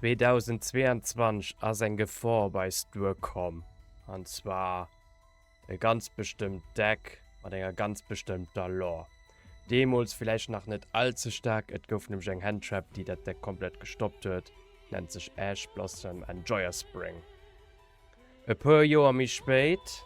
2022 ass eng Gefor op eis duerkomm, an zwar e ganz bestëmmt Deck mat enger ganz bestëmmter Lore. Deemools villäicht nach net all ze staark, et gouf nämlech eng Handtrap, déi dat Deck komplett gestoppt huet, nennt sech Ash Blossom and Joyous Spring. E puer Joer méi spéit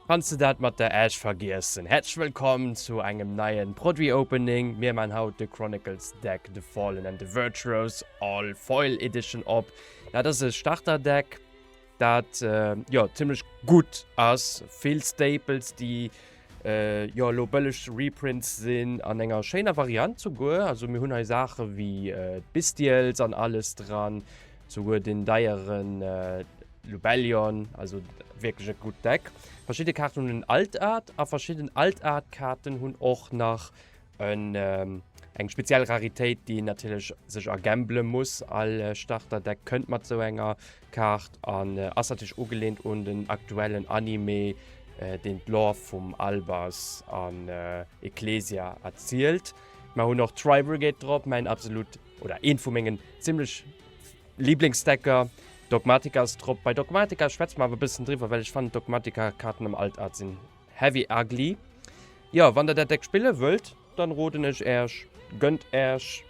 kanns de dat mat der Ash vergiessen. Häerzlech wëllkomm zu engem neien Produit Opening. Mir man haut de Chronicles Deck The Fallen and the Virtuous All Foil Edition op. Dat ass e Starter Deck dat jo zimmlech gutt ass. Vill Staples déi jo elo bëlleg Reprints sinn an enger schéiner Variant souguer. Also mir hunn hei Saache wéi d'Bystials an alles dran. Souguer den deieren Lubellion, also wierklech e gutt Deck. Verschidde Kaarten hunn en Alt-Art a verschidden Alt-Art-Kaarten hunn och nach en, eng speziell Raritéit, déi een natierlech sech ergambele muss. All Starter-Deck kënnt mat sou enger Kaart an ass natierlech ugelehnt un den aktuellen Anime, deen d'Lore vum Albaz an Ecclesia erzielt. Mer hunn och Tri-Brigade drop, mäin absolut oder eent vu mengen zimmlech Lieblingsdecker. Dogmatika ass drop. Bei Dogmatika schwätze mer awer e bëssen driwwer, well ech fannen d'Dogmatika-Kaarten am Alt-Art sinn heavy ugly. Jo, wann der dat Deck spille wëllt, dann roden ech äerch, gönnt äerch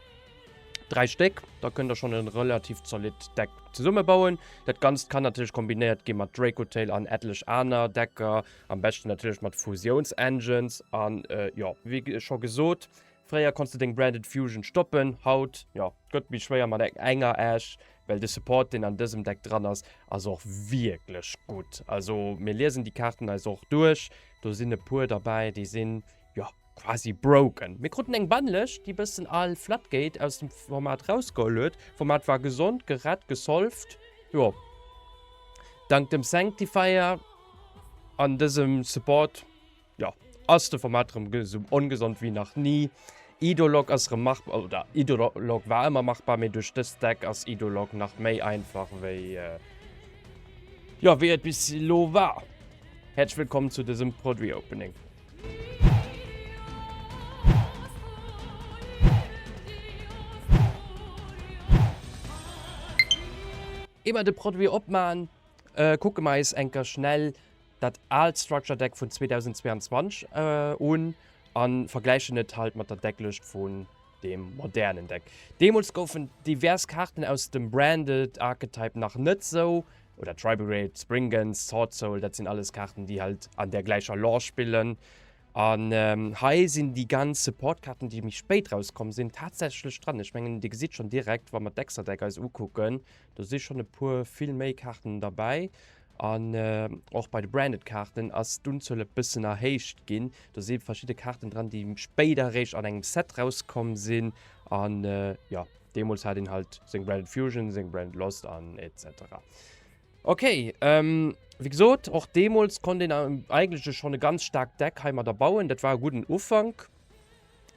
3 Stéck, da kënnt der schonn e relativ zolidd Deck zesummebauen. Dat Ganzt kann natierlech kombinéiert gi mat Dracotail an etlech aner Decker, am beschten natierlech mat Fusiounsengines. An jo, wéi scho gesot, Fréier konns de deng Branded Fusion stoppen, haut, jo, gëtt méi schwéier mat enger Ash, well de Support deen an dësem Deck dran ass, ass och wierklech gutt. Also mir liesen déi Kaarten eis och duerch, do sinn e puer derbäi, déi sinn, jo, quasi broken. Mir kruten eng Bannlëscht, déi bëssen al Floodgate aus dem Format rausgeholl huet. Format war gesond, gerett, gesolved, jo, dank dem Sanctifier an dësem Support. Jo, ass de Format rem sou ongesond wéi nach ni. Idolog ass rem machbar, oder Idolog war ëmmer machbar, mee duerch dëst Deck ass Idolog nach méi einfach wéi, jo, wéi et bis elo war. Häerzlech wëllkomm zu dësem Produit Opening. Ier mer de Produit opmaen, kucke mer eis enker schnell dat aalt Structure Deck vun 2022 un a vergläichen et halt mat der Decklëscht vun deem modernen Deck. Deemools goufen divers Kaarten aus dem Branded Archetype nach net sou, oder Tri-Brigade, Springans, Swordsoul, dat sinn alles Kaarten déi halt an där gläicher Lore spillen. An hei sinn déi ganz Support-Kaarten déi méi spéit rauskomm sinn tatsächlech dran. Ech mengen dir gesitt schonn direkt wa mer d'Extra-Deck eis ukucken, do si schonn e puer vill méi Kaarten derbäi. An och bei de Branded Kaarten ass d'Unzuel e bëssen erhéicht ginn. Do si verschidde Kaarten dran, déi spéider eréischt an engem Set rauskomm sinn. An jo, deemools hat een halt seng Branded Fusion, seng Branded Lost an etc. Ok, wéi gesot, och deemools konnt een eigentlech schonn e ganz staarkt Deck heimadder bauen. Dat war e gudden Ufank.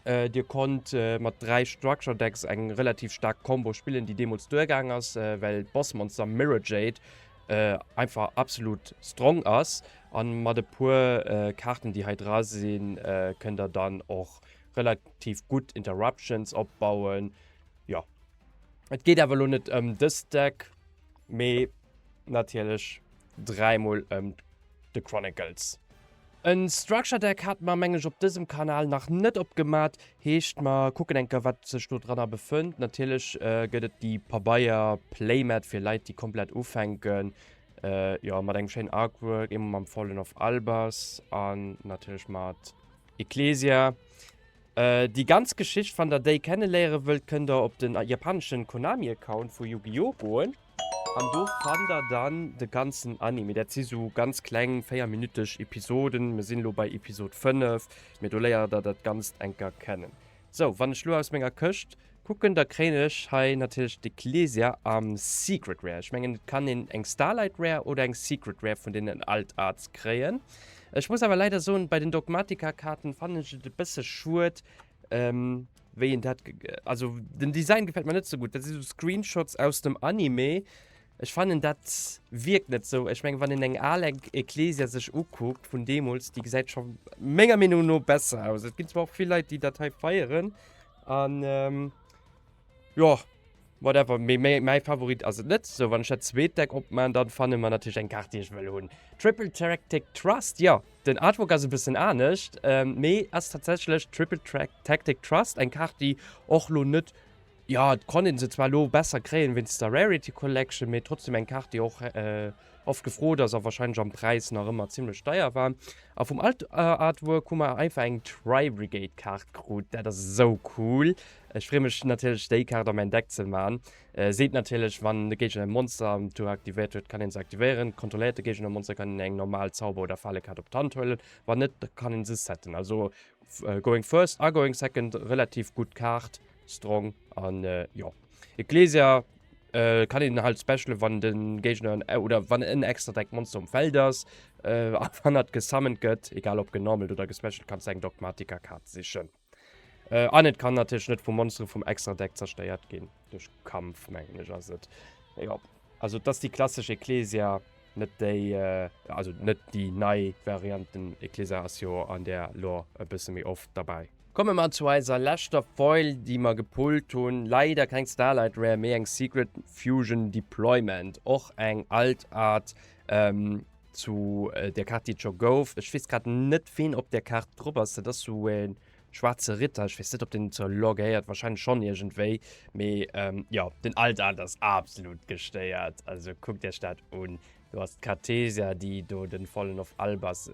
Dir konnt mat 3 Structure Decks eng relativ staark Combo spillen, déi deemools duergaang ass, well d'Bossmonster Mirrorjade einfach absolut strong ass. An mat e puer Kaarten, déi hei dra sinn, kënnt der dann och relativ gutt Interruptions opbauen. Jo, et geet awer elo net ëm dëst Deck, mee natierlech dräimol ëm The Chronicles. En Structure Deck hat mer mengen ech op dësem Kanal nach net opgemat, heescht mer kucken eng Kéier wat sech do dranner befënnt. Natierlech gëtt et déi Pabeier Playmat fir Leit déi komplett ufänken, jo mat engem schéinen Artwork, eemol mam Fallen of Albaz an natierlech mat Ecclesia. Déi ganz Geschicht, wann der déi kenneléiere wëllt, kënnt der op den japaneschen Konami Account vu Yu-Gi-Oh! goen. An do fannt der dann de ganzen Anime. Dat si sou ganz kleng 4 minüteg Episoden. Mir sinn elo bei Episod 5, mee do léiert der dat Ganzt enker kennen. Sou, wann ech lo aus menger Këscht kucken, da kréien ech hei natierlech d'Ecclesia am Secret Rare. Ech mengen, et kann een eng Starlight Rare oder eng Secret Rare vun deenen Alt Arts kréien. Ech muss awer leider soen, bei den Dogmatika-Kaarten fannen ech et e bësse schued, Wéi een dat, also den Design gefält mer net sou gutt. Dat si sou Screenshots aus dem Anime. Ech fannen dat wierkt net sou. Ech mengen wann een eng al Ecclesia sech ukuckt vun deemools, déi gesäit scho menger Meenung no besser aus. Et ginn zwar och vill Leit déi dat hei feieren an jo. Whatever, mee mäi Favorit ass et net. Sou, wann ech dat zweet Deck opmaan, dann fanne mer natierlech eng Kaart, déi ech wëll hunn. Triple Tactic Trust, jo, den Artwork ass e bëssen anescht, mee ass tatsächlech Triple Tactic Trust, eng Kaart, déi och lo net, jo, et konnt een se zwar lo besser kréien wéinst der Rarity Collection, mee trotzdem eng Kaart, déi och oft gefrot ass a wahrscheinlech am Präis nach ëmmer zimmlech deier war. A vum Alt-Artwork hu mer einfach eng Tri-Brigade-Kaart krut, dat ass esou cool. Ech freeë mech natierlech déi Kaart a mäin Deck ze man. Seet natierlech wann de Géigner e Monster am Tour aktivéiert huet, kann een se aktivéieren. Kontrolléiert de Géigner e Monster, kann een eng normal Zauber oder Falekaart op d'Hand huelen. Wann net, da kann een se setten. Also Going First a Going Second relativ gutt Kaart, strong an jo. Ecclesia kann een halt specialen wann de Géigner oder wann en extra Deck Monster um Feld ass a wann dat gesummont gëtt, egal ob genormalt oder gespecialt, kanns de eng Dogmatika Kaart sichen. An et kann natierlech net vu Monstere vum Extra-Deck zerstéiert ginn. Duerch Kampf, mengen ech, ass et. Jo, also et ass déi klassesch Ecclesia, net déi, also net déi nei Varianten. Ecclesia ass jo an där Lore e bësse méi oft derbäi. Komme mer zu eiser leschter Foil, déi mer gepullt hunn. Leider keng Starlight Rare, mee eng Secret Fusion Deployment. Och eng alt Art Zu der Kaart déi et scho gouf, ech weess grad net ween op där Kaart drop ass, dat ass sou e schwaarze Ritter, ech weess net op deen zur Lore gehéiert, wahrscheinlech schonn iergendwéi, mee jo den Alt Art ass absolut gestéiert, also kuckt iech dat un, do ass d'Cartesia déi do den Fallen of Albas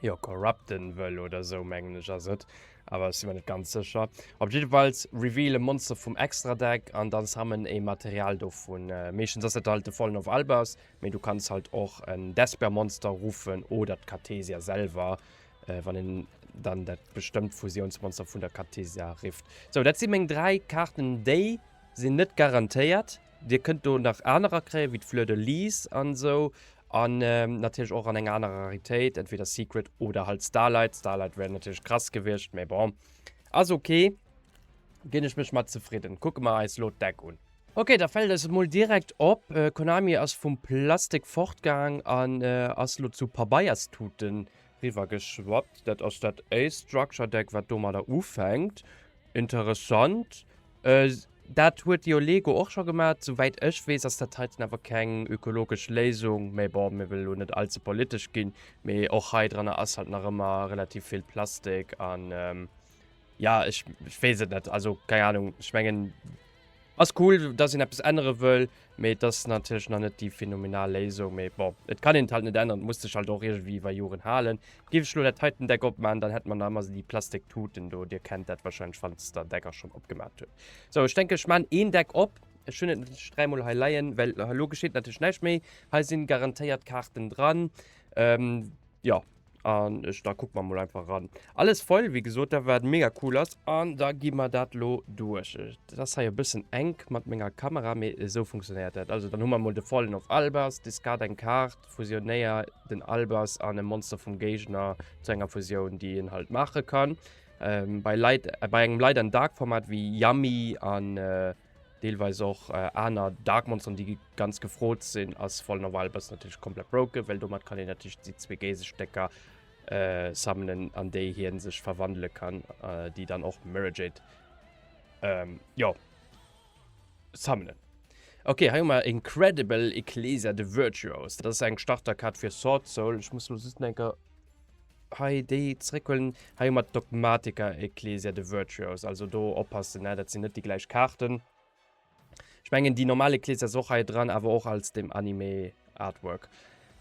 jo corrupten wëll oder sou mengen ech ass et, awer ech si mer net ganz sécher. Op jiddefalls reveal e Monster vum Extra Deck an dann summon e Material dovun, meeschtens ass dat halt de Fallen of Albas, Mee du kanns halt och en Despair Monster ruffen oder d'Cartesia selwer, wann een dann dat bestëmmt Fusiounsmonster vun der Cartesia rifft. Sou, dat si meng 3 Kaarten, déi sinn net garantéiert. Dir kënnt do nach anerer kréien, wéi d'Fleur de Lys an esou. An natierlech och an enger anerer Raritéit, entweder Secret oder halt Starlight. Starlight wär natierlech krass gewiescht, mee bon, ass ok. Ginn ech mech mat zefridden. Kucke mer eis lo d'Deck un. Ok, da fällt eis emol direkt op, Konami ass vum Plastik fortgaang an ass lo zu Pabeierstuten riwwer geschwappt. Dat ass dat éischt Structure Deck wat domadder ufänkt. Interessant. Dat huet jo Lego och scho gemat. Souwäit ech weess ass dat heiten awer keng ökologesch Léisung. Mee bon, mir wëlle lo net all ze politesch ginn. Mee och hei dranner ass halt nach ëmmer relativ vill Plastik an ja, ech, ech weess et net. Also keng Ahnung, ech mengen ass cool, dass een eppes ännere wëll, mee et ass natierlech nach net déi phänomenal Léisung. Mee bon, et kann een et halt net änneren, et muss sech halt och iergendwéi iwwer Joren halen. Géif ech elo dat heiten Deck opmaachen, dann hätt mer nach ëmmer esou déi Plastiktuten do. Dir kennt dat wahrscheinlech, wann s der Decker schonn opgemat hutt. Sou, ech denken, ech maan een Deck op. Ech hunn et natierlech dräimol hei leien, well elo geschitt natierlech näischt méi. Hei sinn garantéiert Kaarten dran. Jo. An ech, da kucke mer mol einfach eran. Alles voll, wéi gesot, dat wat mega cool ass. An da gi mer dat lo duerch. Dat ass hei e bëssen enk mat menger Kamera, mee esou funktionéiert dat. Also dann hu mer mol de Fallen of Albas, discard eng Kaart, fusionéier den Albas an e Monster vum Géigner zu enger Fusioun, déi en halt maache kann. Bei Light, bei engem Light and Dark Format wéi Yummy an Deelweis och aner Dark Monsteren, déi ganz gefrot sinn, ass Fallen of Albus natierlech komplett broken, well domat kann een natierlech déi zwee Géisestécker summonen, an déi hien sech verwandele kann, déi dann och Mirrorjade, jo, summonen. Ok, hei hu mer Incredible Ecclesia the Virtuose. Dat ass eng Starterkaart fir Sword Soul. Ech muss lo just nach eng Kéier hei déi zréckhuelen. Hei hu mer d'Dogmatika Ecclesia the Virtuose, also do oppassen, ne, dat sinn net déi gläich Kaarten. Ech mengen déi normal Ecclesia ass och hei dran, awer och als dem Anime Artwork.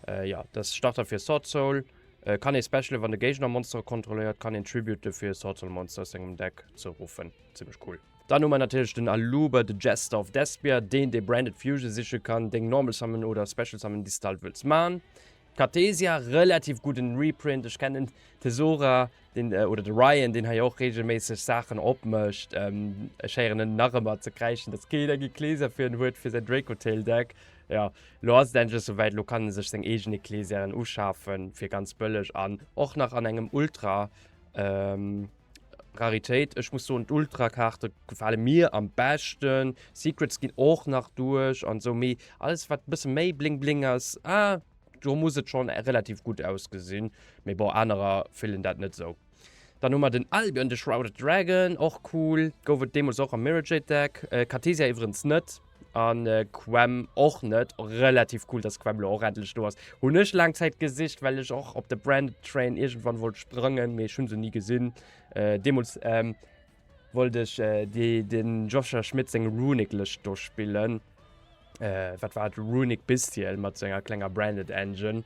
Äh, ja, das Starter fir Sword Soul. Äh, kann ee specialen, wann de Géigner Monstere kontrolléiert, kann een Tribute fir Sword Soul Monster aus sengem Deck ze ruffen. Zimmlech cool. Dann hu mer natierlech den Aluber, the Jester of Despia, deen dee Branded Fusion siche kann, deng Normal Summon oder Special Summon, déi s de halt wëlls man. Cartesia, relativ gudden Reprint, ech kennen Tesora den oder de Ryan deen hei och regelméisseg Saachen opmécht, ech héieren en nach ëmmer ze kräischen dass keen eng Ecclesia fir en huet fir säin Dracotail Deck. Jo lo ass et endlech souwäit, lo kann en sech seng eegen Ecclesiaen uschafen fir ganz bëlleg an och nach an engem Ultra Raritéit. Ech muss soen d'Ultra-Kaarte gefale mir am beschten. Secrets ginn och nach duerch an esou, mee alles wat e bësse méi bling bling ass, ah do muss et schonn relativ gutt ausgesinn. Mee bon anerer fillen dat net esou. Dann hu mer den Albion the Shrouded Dragon, och cool, gouf et deemools och am Mirrorjade Deck. Cartesia iwwerens net an Quem och net. Relativ cool, dass Quem lo och endlech do ass. Hunn ech laang Zäit gesicht, well ech och op de Branded Train iergendwann wollt sprangen, mee ech hunn se ni gesinn. Deemools wollt ech déi den Joshua Schmidt seng Runic Lëscht do spillen. Wat war et? Runic Bystial mat senger klenger Branded Engine.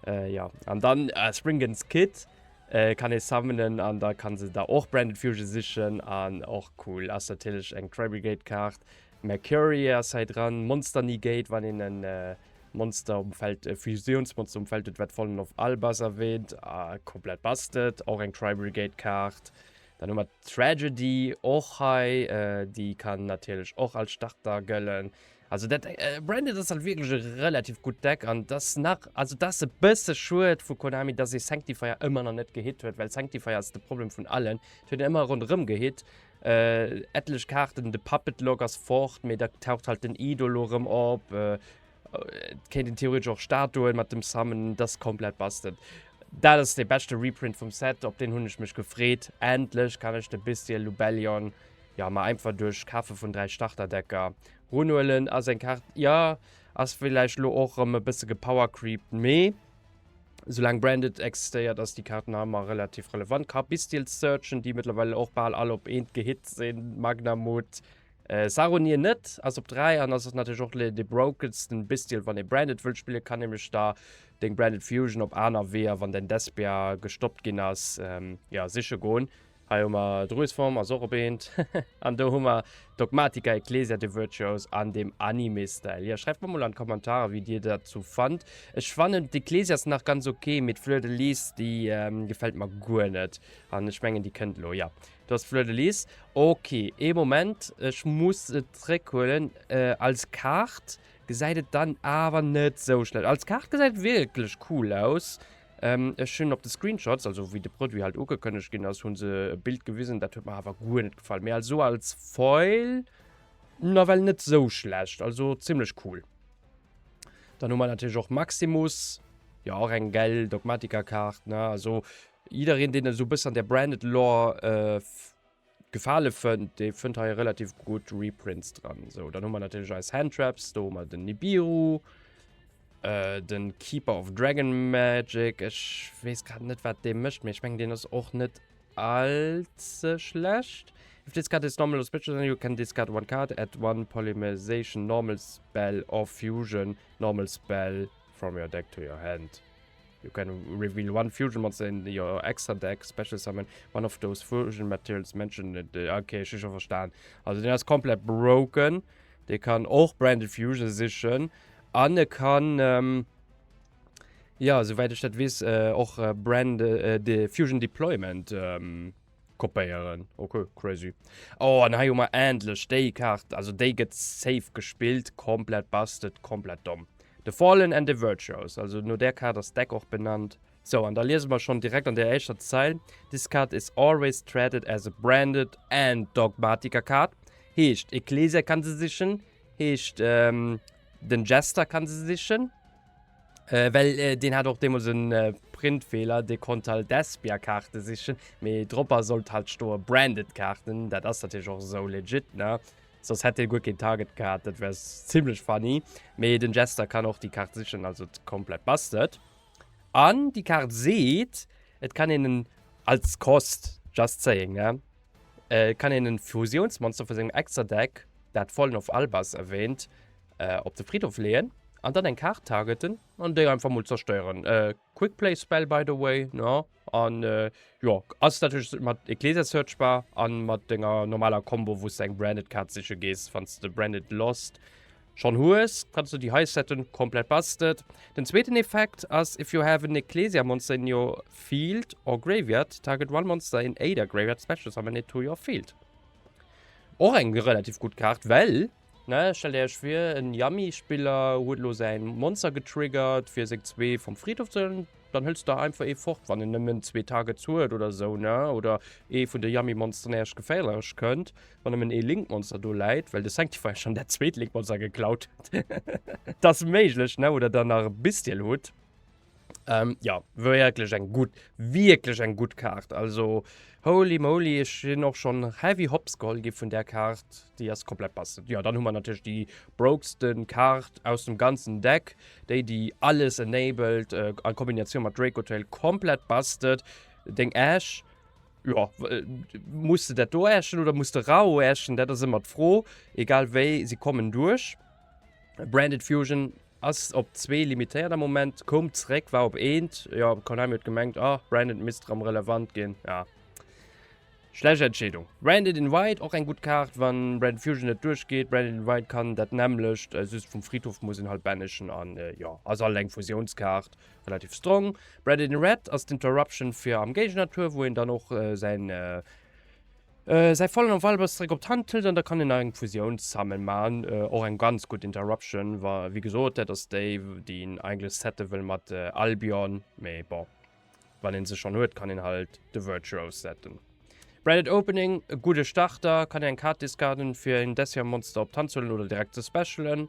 Jo, an dann Springans Kit. Kann ee summonen an da kann se da och Branded Fusion sichen an och cool ass natierlech eng Tri-Brigade Kaart. Mercury ass hei dran, Monster Negate wann een en Monster um Feld, e Fusionsmonster um Feld huet wat Fallen of Albaz erwähnt, komplett busted, och eng Tri-Brigade Kaart. Dann hu mer Tragedy och hei, déi kann natierlech och als Starter gëllen. Also dat Branded ass halt wierklech e relativ gutt Deck an dass nach, also dat ass e bësse schued vu Konami, dass ee Sanctifier ëmmer nach net gehit huet, well Sanctifier ass de Problem vun allen, et huet een ëmmer ronderëm gehit, etlech Kaarten, de Puppet Lock ass fort, mee da taucht halt den Idolo erëm op, et kéint een theoretesch och Statuen mat dem summonen, dat ass komplett busted. Dat ass dee beschte Reprint vum Set, op deen hunn ech mech gefreet, endlech kann ech de Bystial Lubellion Jo, ma einfach duerch Kafe vun 3 Starterdecker runhuelen ass eng Kaart, jo, ass villäicht lo och rëm e bësse gepowercreept, mee soulaang Branded existéiert ass déi Kaart nach ëmmer relativ relevant. Ka Bystials searchen, déi mëttlerweil och bal all op eent gehit sinn, Magnamhut, Saronir net, ass op 3 an ass natierlech och dee brokensten Bystial wann ee Branded wëll spillen, kann nämlech da deng Branded Fusion op aner Weeër, wann däin Despia gestoppt ginn ass, jo, siche goen. Hei hu mer d'Ruisform, ass och op eent. An do hu mer Dogmatika Ecclesia de Virtuos an dem Anime-Style. Jo, schreift mer mol an d'Kommentarer, wéi dir dat sou fannt. Ech fannen d'Ecclesia ass nach ganz ok, mee d'Fleur de Lys, déi gefält mer guer net. An ech mengen, déi kënnt elo. Jo, do ass d'Fleur de Lys. Ok, ee Moment, ech muss et zréckhuelen. Als Kaart gesäit et dann awer net sou schlecht. Als Kaart gesäit et wierklech cool aus. Ech hunn op de Screenshots, also wéi de Produit halt ugekënnegt ginn ass, hu se e Bild gewisen, dat huet mer awer guer net gefall. Mee also als Foil nawell net sou schlecht, also zimmlech cool. Dann hu mer natierlech och Maximus, jo och eng gäil Dogmatika-Kaart, ne. Also jiddereen deen esou e bëssen an der Branded Lore Gefale fënnt, dee fënnt hei relativ gutt Reprints dran. Sou, dann hu mer natierlech eis Handtraps, do hu mer den Nibiru, äh, den Keeper of Dragon Magic. Ech weess grad net, wat dee mécht, mee ech mengen, deen ass och net all ze schlecht. If this card is normal or special, then you can discard one card, add one Polymerization normal spell or fusion normal spell from your deck to your hand. You can reveal one fusion monster in your extra deck, special summon one of those fusion materials mentioned in the... Okay, ech hu scho verstan. Also den ass komplett broken. Dee kann och Branded Fusion sichen. An e kann, ähm, ja, souwäit ech dat weess, äh, och äh, Brand, äh, de Fusion Deployment ähm, Kopéieren. Ok, crazy. Oh, an hei hu mer endlech déi Kaart. Also déi gëtt safe gespillt. Komplett busted, komplett domm. The Fallen and the Virtuous. Also no där Kaart ass d'Deck och benannt. Sou, an da liese mer schonn direkt an der éischter Zeil, This card is always treated as a branded and Dogmatika card. Heescht, Ecclesia kann se sichen. Heescht, den Jester kann se sichen. Well deen hat och deemools e Printfeeler, dee konnt halt Despia-Kaarte sichen, mee dropper sollt halt stoe Branded Kaarten. Dat ass natierlech och esou legit, ne? Soss hätt dee guer keen Target gehat, dat wär zimmlech funny. Mee den Jester kann och déi Kaart sichen, also komplett busted. An déi Kaart seet, et kann een en als Kost, just saying, ne? Et kann een en Fusiounsmonster vu sengem Extra-Deck, dat Fallen of Albaz erwähnt, op de Friedhof leeën an dann eng Kaart targeten an déi einfach mol zerstéieren. Quick Play Spell by the way, ne? An jo, ass natierlech mat Ecclesia searchbar an mat denger normaler Combo wou s de eng Branded Kaart siche gees. Wann s de Branded Lost schonn hues, kanns du déi hei setten, komplett busted. Den zweeten Effekt ass if you have an Ecclesia monster in your field or graveyard, target one monster in either graveyard, special summon it to your field. Och eng relativ gutt Kaart, well Ne, stellt Iech vir, en Yami-Spiller huet elo säin Monster getriggert, fir seng zwee vum Friedhof ze huelen. Dann hëls de einfach ee fort, wann en nëmmen zwee Targets huet oder esou, ne? Oder ee vun de Yami-Monsteren äerch geféierlech kënnt, wann nëmmen ee Link-Monster do läit, well de Sanctifier schonn dat zweet Link-Monster geklaut huet. Dat ass méiglech, ne? Oder der nach e Bystial hutt. Ähm, ja, wierklech eng gutt, wierklech eng gutt Kaart. Also, holy moly, ech sinn och schonn heavy hops geholl gi vun där Kaart. Déi ass komplett busted. Jo, dann hu mer natierlech déi broksten Kaart aus dem ganzen Deck, déi, déi alles enabled, äh, a Kombinatioun mat Dracotail, komplett busted. Deng Ash, jo, muss de dat do ashen oder muss de Rao ashen? Dat ass ëmmer d'Fro. Egal wéi, si kommen duerch. Branded Fusion Ass op zwee limitéiert am Moment, koum zréck, war op eent. Jo, Konami huet gemengt, ah, Branded misst erëm relevant ginn. Ja. Schlecht Entscheedung. Branded in White, och eng gutt Kaart, wann Branded Fusion net duerchgeet. Branded in White kann dat nämmlecht, just vum Friedhof muss een halt banishen an jo, ass alt eng Fusiounskaart, relativ strong. Branded in Red ass d'Interruption fir am Géigner-Tour, wou een dann och säin Säi Fallen of Albus zeréck op d'Hand hëlt an da kann een nach eng Fusiounssummon man. Och eng ganz gutt Interruption, wa wéi gesot dat ass déi déi een eigentlech sette wëll mat Albion, mee bon wann een se schonn huet kann een halt de Virtuos setten. Branded Opening, e gudde Starter, kann een eng Kaart discarden fir een Dessia Monster op d'Hand ze huelen oder direkt ze specialen.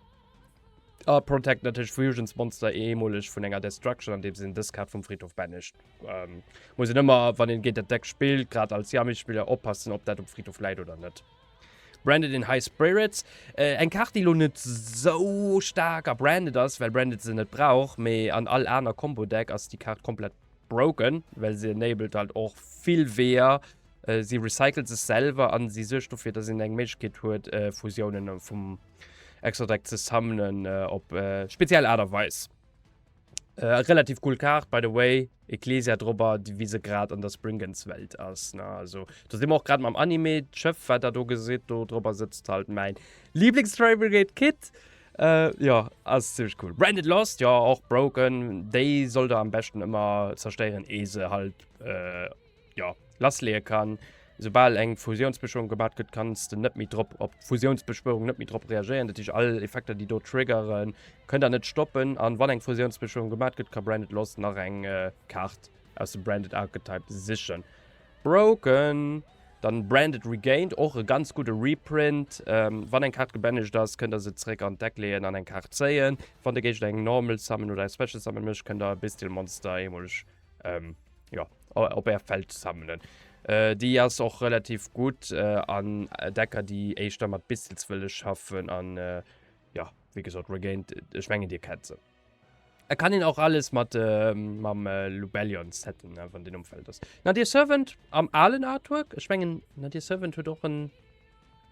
A protect natierlech Fusionsmonster eemoleg vun enger Destruction andeems een dës Kaart vum Friedhof banished. Ähm, muss een ëmmer, wann een géint dat Deck spillt, grad als Yami-Spiller, oppassen, ob dat um Friedhof läit oder net. Branded in High Spirits, äh, eng Kaart, déi lo net sou staark a Branded ass, well Branded se net brauch, mee an all aner Combo-Deck ass déi Kaart komplett broken, well se enabled halt och vill Weeër, äh, si recycelt sech selwer an si suergt dofir, dass een eng Méiglechkeet huet, äh, Fusiounen vum Extra-Deck ze summonen op speziell Aart a Weis. Relativ cool Kaart, by the way. Ecclesia drobber, wéi se grad an der Springans-Welt ass. Ne? Also, do si mer och grad mam Anime. D'Schëff, wat der do gesitt, do drobber sëtzt halt mäin Lieblings-Tri-Brigade Kit. Äh, jo, ass zimmlech cool. Branded Lost, jo, och broken. Déi sollt der am beschten ëmmer zerstéieren, ee se halt äh, jo, lassleeë kann. Soubal eng Fusiounsbeschwörung gemat gëtt, kanns de net méi drop, op d'Fusiounsbeschwörung net méi drop reagéieren. Dat heescht, all Effekter, déi do triggeren, kënnt der net stoppen. An wann eng Fusiounsbeschwörung gemat gëtt, ka Branded Lost nach eng Kaart aus dem Branded Archetype sichen. Broken! Dann Branded Regained, och e ganz gudde Reprint. Wann eng Kaart gebanished ass, kënnt der se zréck an d'Deck leeën an eng Kaart zéien. Wann de Géigner eng Normal Summon oder eng Special Summon mécht, kënnt der e Bystial Monster eemoleg jo, op Är Feld sammelen. Déi ass och relativ gutt an Decker, déi éischter mat Bystials wëlle schaffen. An jo, wéi gesot, Regained, ech mengen Dir kennt se. Et kann een och alles mat mam Lubellion setten, wann deen um Feld ass. Nadir Servant am alen Artwork. Ech mengen Nadir Servant huet och en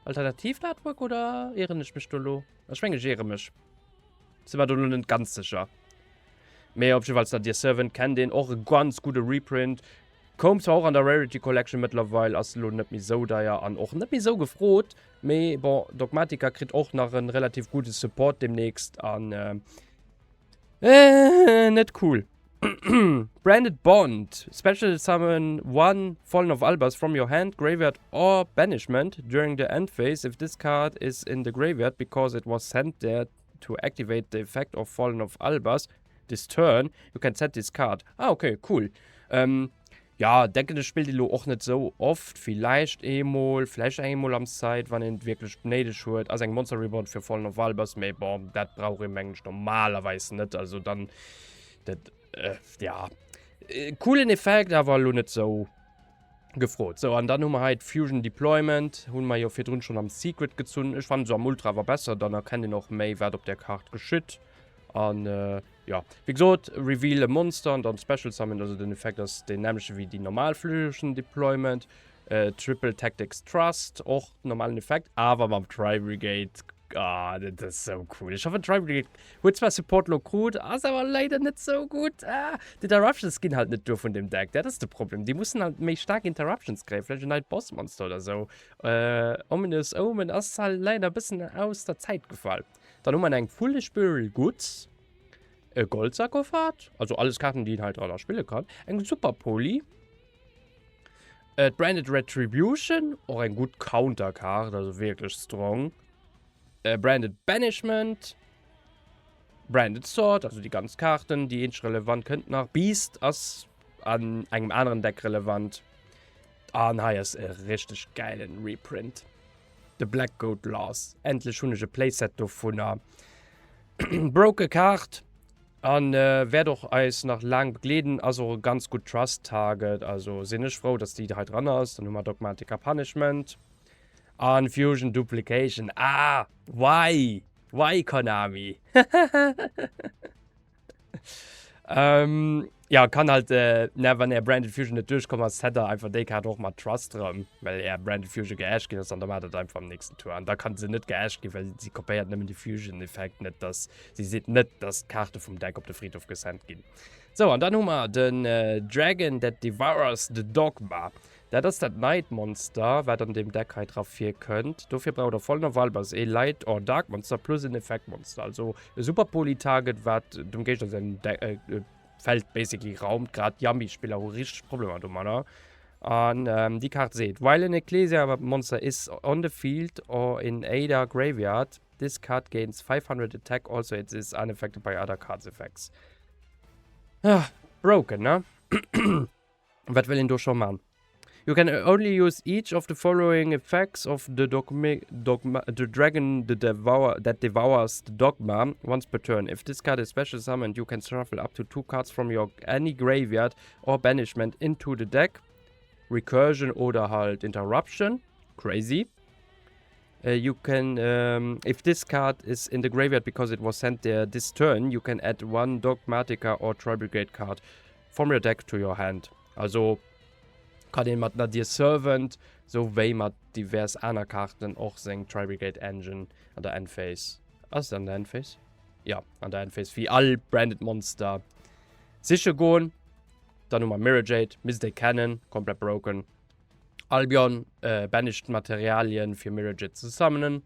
alternatiivt Artwork, oder ieren ech mech do elo? Ech mengen ech iere mech. Si mer do lo net ganz sécher. Mee op jiddefalls Nadir Servant kennt een, och e ganz gudde Reprint. Koum zwar och an der Rarity Collection mëttlerweil, ass elo net méi sou deier an och net méi sou gefrot. Mee bon, Dogmatika kritt och nach e relativ gudde Support demnächst an äh, net cool. Branded Bond, Special summon one Fallen of Albaz from your hand, graveyard or banishment during the end phase if this card is in the graveyard because it was sent there to activate the effect of Fallen of Albaz this turn, you can set this card. Ah okay, cool. Ähm, ja, denken ech spillt elo och net sou oft, villäicht eemol, vläicht eemol am Side, wann een et wierklech néideg huet. Ass eng Monster Reborn fir Fallen of Albaz, mee bon, dat brauch ee mengen ech normalerweis net, also dann dat äh, ja, coolen Effekt, awer elo net sou gefrot. Sou, an dann hu mer hei d'Fusion Deployment, hu mer jo virdrun schonn am Secret gezunn. Ech fannen se am Ultra awer besser, dann erkennt een och méi, wat op där Kaart geschitt. An jo, wéi gesot, Reveal e Monster an dann Special Summon, also den Effekt ass deen nämmleche wéi déi normal Fusion Deployment. Triple Tactics Thrust, och normalen Effekt, awer mam Tri-Brigade. Ah, dat ass sou cool. Ech hoffen Tri-Brigade huet zwar Support lo krut, ass awer leider net sou gutt. Ah, d'Interruptions ginn halt net duer vun dem Deck, dat ass de Problem. Déi mussen halt méi staark Interruptions kréien, vläicht en neit Bossmonster oder sou. Ominous Omen ass halt leider e bëssen aus der Zäit gefall. Dann hu mer eng Foolish Burial Goods, e Goldsarkophag, also alles Kaarten déi een hei dran spille kann, eng Super Poly, d'Branded Retribution, och eng gutt Counter-Kaart, also wierklech strong, Branded Banishment, Branded Sword, also déi ganz Kaarten, déi eenzeg relevant kënnt nach, Beast ass an engem aneren Deck relevant, an hei ass e richteg gäilen Reprint. De Black Goat Laws. Endlech hunn ech e Playset dovunner. Broke Kaart. An wäert och eis nach laang begleeden. Ass och e ganz gutt Trust Target, also sinn ech frou dass déi hei dran ass. Dann hu mer Dogmatika Punishment an Fusion Duplication. Ah! Why? Why Konami? ähm, ja, kann halt, äh, ne, wann är Branded Fusion net duerchkomm ass, hätt der einfach déi Kaart och mat Trust erëm, well är Branded Fusion geasht ginn ass, an da maacht et einfach am nächsten Tour. An da kann se net geasht ginn, well si kopéiert nëmmen de Fusion-Effekt, net dass si seet net, dass d'Kaarte vum Deck op de Friedhof gesent ginn. Sou, an dann hu mer den äh, Dragon that devours the Dogma. Dat ass dat neit Monster, wat an deem Deck hei dra virkënnt. Dofir braucht der Fallen of Albaz ee Light or Dark Monster plus en Effekt Monster. Also e super Poly Target, wat dem Géigner säin Feld basically raumt. Grad Yummy Spiller hu richteg Problemer domadder. An déi Kaart seet, While an Ecclesia Monster is on the field or in either graveyard, this card gains 500 attack, also it is unaffected by other cards effects. Broken, ne? Wat wëll een do scho man? You can only use each of the following effects of the dogma, dogma the dragon the devour, that devours the dogma once per turn. If this card is special summoned, you can shuffle up to two cards from your any graveyard or banishment into the deck. Recursion oder halt Interruption. Crazy. Uh, you can, um, if this card is in the graveyard because it was sent there this turn, you can add one Dogmatika or Tri-Brigade card from your deck to your hand. Also kann een mat Nadir Servant sou wéi mat divers aner Kaarten och seng Tri-Brigade Engine an der Endphase, ass et an der Endphase? Jo, an der Endphase wéi all Branded Monster siche goen. Dann hu mer Mirror Jade, misst ee kennen, komplett broken. Albion banished d'Materialien fir Mirror Jade ze summonen.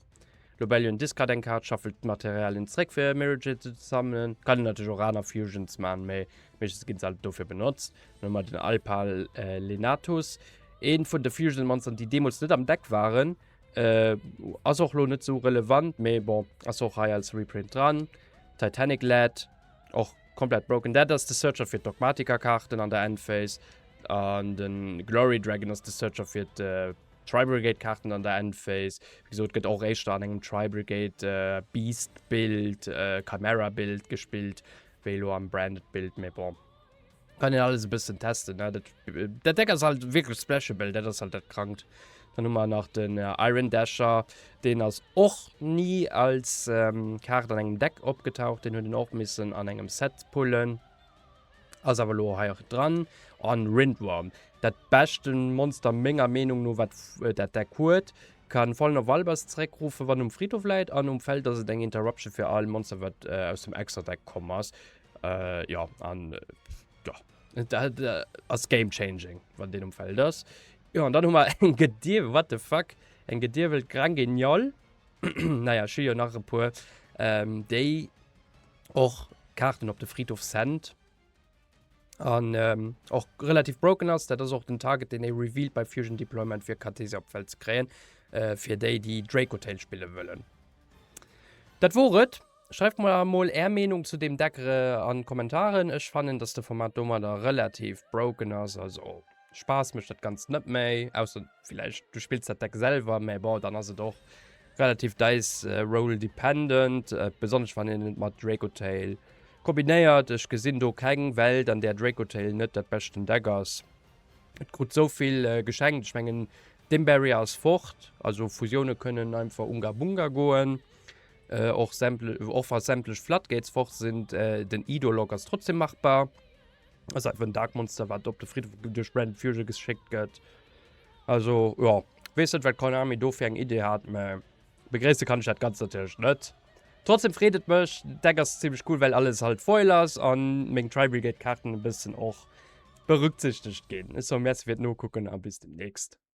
Lobelion discard eng Kaart, shuffelt d'Materialien zréck fir Mirror Jade ze summonen. Kann een natierlech och aner Fusions man, mee meeschtens ginn se halt dofir benotzt. Dann hu mer den Alpal Lenatus, een vun de Fusion Monsteren déi deemools net am Deck waren. Ass och lo net sou relevant, mee bon, ass och hei als Reprint dran. Titanic Lad, och komplett broken. Dat ass de Searcher fir d'Dogmatika-Kaarten an der Endphase. An den Glory Dragon ass de Searcher fir d'Tri-Brigade Kaarten an der Endphase. Wéi gesot, gëtt och éischter an engem Tri-Brigade Beast Build, Chimera Build gespillt, wéi elo am Branded Build, mee bon. Kann een alles e bëssen testen, ne? Dat, dat Deck ass halt wierklech splashable, dat ass halt dat Krankt. Dann hu mer nach den Iron Dasher, deen ass och ni als Kaart an engem Deck opgetaucht, deen huet een och missen an engem Set pullen. Ass awer elo hei och dran. An Rindworm, dat beschten Monster menger Meenung no wat dat Deck huet. Kann Fallen of Albaz zeréckruffen wann um Friedhof läit an um Feld ass et eng Interruption fir all Monster wat aus dem Extra Deck komm ass. Jo an jo dat ass game changing wann deen um Feld ass. Jo an dann hu mer eng Gedier what the fuck eng gediewelt Granguignol. Naja ech hu jo nach e puer déi och Kaarten op de Friedhof sent an ähm, och relativ broken ass. Dat ass och den Target, deen ee revealed bei Fusion Deployment fir Cartesia op d'Feld ze kréien, äh, fir déi, déi Dracotail spille wëllen. Dat wor et. Schreift mer mol är Meenung zu deem Deck äh, an Kommentaren. Ech fannen, dass de Format domadder relativ broken ass, also Spaass mécht dat Ganzt net méi, ausser villäicht du spills dat Deck selwer, mä bon, dann ass et och relativ Dice Roll dependent, besonnesch wann een et mat Dracotail kombinéiert. Ech gesinn do keng Welt an där Dracotail net dat beschten Deck ass. Et krut sou vill geschenkt, ech mengen Dimbarrier ass fort, also Fusioune kënnen einfach Unga Bunga goen, och och wa sämtlech Floodgates fort sinn, den Idolog ass trotzdem machbar. Ass einfach en Dark Monster, wat op de Friedhof duerch Branded Fusion geschéckt gëtt. Also, ja, weess net, wat Konami do fir eng Idee hat, mä begréisse kann ech dat Ganzt natierlech net. Trotzdem freet et mech, Deck ass zimmlech cool, well alles halt Foil ass an meng Tri-Brigade Kaarten e bëssen och berücksichtegt ginn. Ech soe Merci fir d'Nokucken a bis demnächst.